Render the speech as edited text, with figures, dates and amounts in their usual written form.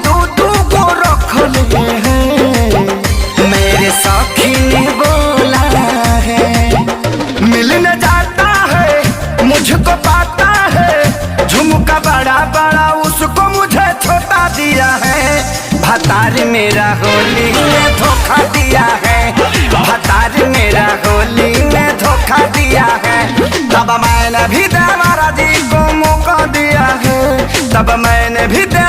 दो दो को रख लिए हैं, मेरे साथी ने बोला है। मिल न जाता है मुझको पाता है, झुमका बड़ा बड़ा उसको मुझे छोटा दिया है। भतार मेरा होली में धोखा दिया है, भतार मेरा होली में धोखा दिया है। तब मैंने भी देवरा जी को मौका दिया है, तब मैंने भी देवरा